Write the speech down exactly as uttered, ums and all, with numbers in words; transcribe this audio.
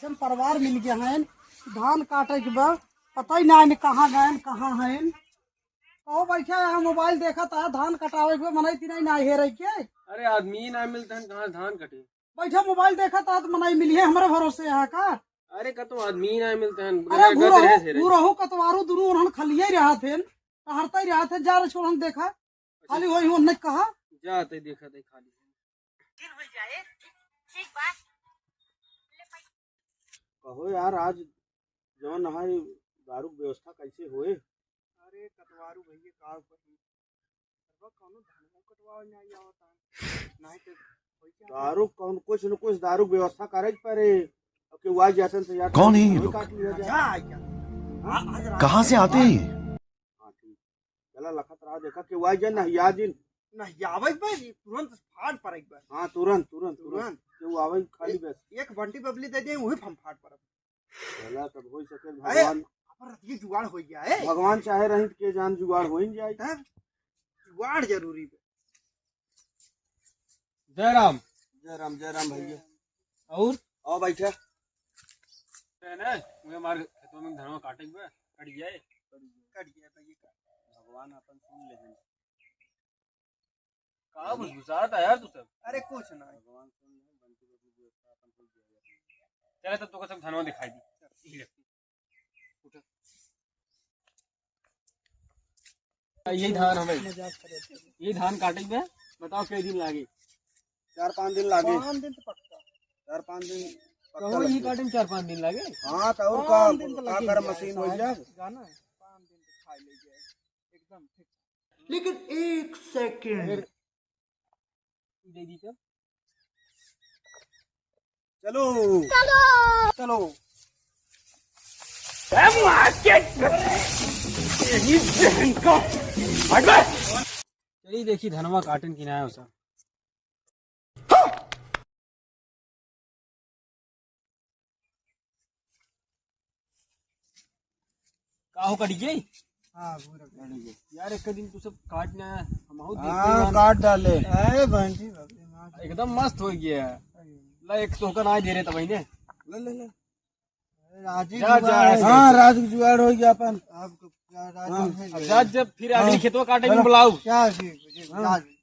जन परिवार मिल गया है, धान काटे के बा, पता ही ना है कहाँ गए, कहाँ हैं। कहो बैठा यहाँ मोबाइल देखा था, धान कटावे के बा, मनई तिनई ना हेरे के। अरे आदमी ही ना मिलते हैं, कहाँ धान कटे? बैठा मोबाइल देखा था, तो मनई मिली है हमरे भरोसे यहाँ का। अरे कतो आदमी ही ना मिलते हैं, अरे गदर है घुरहू, हेरे। घुरहू कतवारू दुनू उन्हन खलिए रहा थे, टहरता ही रहा थे, जा रहे छोड़ हम देखा। खाली वही उन्हें कहा। जा ते देखा ते खाली। दिन हो जाए, ठीक बा। कहो यार, आज जवन है दारू के व्यवस्था कैसे होए? अरे कतवारू भैया, का कही? अब कौनो धनवा कटवावे नहीं आवता। नहीं तो पैसा दारू कौन, कुछ न कुछ दारू के व्यवस्था करे के पड़े। अब के वाई जातन तो यार, कौन है ये लोग? काट लिया जाए। मजा आ गया। हाँ, आज रात कहाँ से आते हैं ये? हाँ, ठीक। चला लखत रहा, देखा के वाई जाए, नहिया दिन। नहियावे के बा, तुरंत फाट पड़े के बा। हाँ, तुरंत, तुरंत, तुरंत। तुरंत। के आवे खाली ए-, बस। एक बंटी बबली दे दे, वही हम फाट पड़ब। चला, तब हो सके अरे, भगवान। अब रतिये जुगाड़ हो गया है। भगवान चाहे रही तो के जान जुगाड़ हो ही जाए। हैं? जुगाड़ जरूरी बा। जय राम। जय राम, जय राम भैया। और? आओ बैठा। है ना, मुझे मार खेतवा में धनवा काटे के बा, कट जाए। कट गया भैया। भगवान अपन सुन ले हैं। का भगवान गुस्सात है यार तू सब? अरे कुछ ना। भगवान सुन ले, बंटी बबली व्यवस्था अपन हो जाए। चले तब तोके सब धनवा दिखाई दी। ई ले। उठा। यही धान हमें, यही धान काटे में बताओ कई दिन लागे? चार पाँच दिन लागे। पाँच दिन तो पक्का। चार पाँच दिन पक्का कहूँ यही लगे। काटे में चार पाँच दिन लागे? हाँ, तो और पाँच का, दिन तो का लगे कर जाए, मशीन हो साहब। जाए? जाना है, पाँच दिन तो खाई ले जाए, एकदम ठीक। लेकिन एक सेकंड। अगर दे दी तब? चलो। चलो। चलो। ए, मार के। तेरी बहन का। हट बे। चलिए देखी धनवा काटन की ना है उसा। का हो कट गई? हाँ, पूरा कट गई। यार, एक दिन तू सब काट ना, हम हो हाँ, देखते हैं। काट डाले। अरे, बंटी बाप रे, मार। एकदम मस्त हो गया। अरे। ला, एक तोहका ना दे रहे तब इन्हें। ले, ले, ले। अरे, राजी जा, जुगाड़ जा, है। हाँ, राज जुगाड़ हो गया अपन। अब तो क्या राजी हाँ। है? अब जा, जब फिर अगली हाँ। खेतवा काटे में चलो। बुलाओ। क्या जी, जी, हाँ। राजी।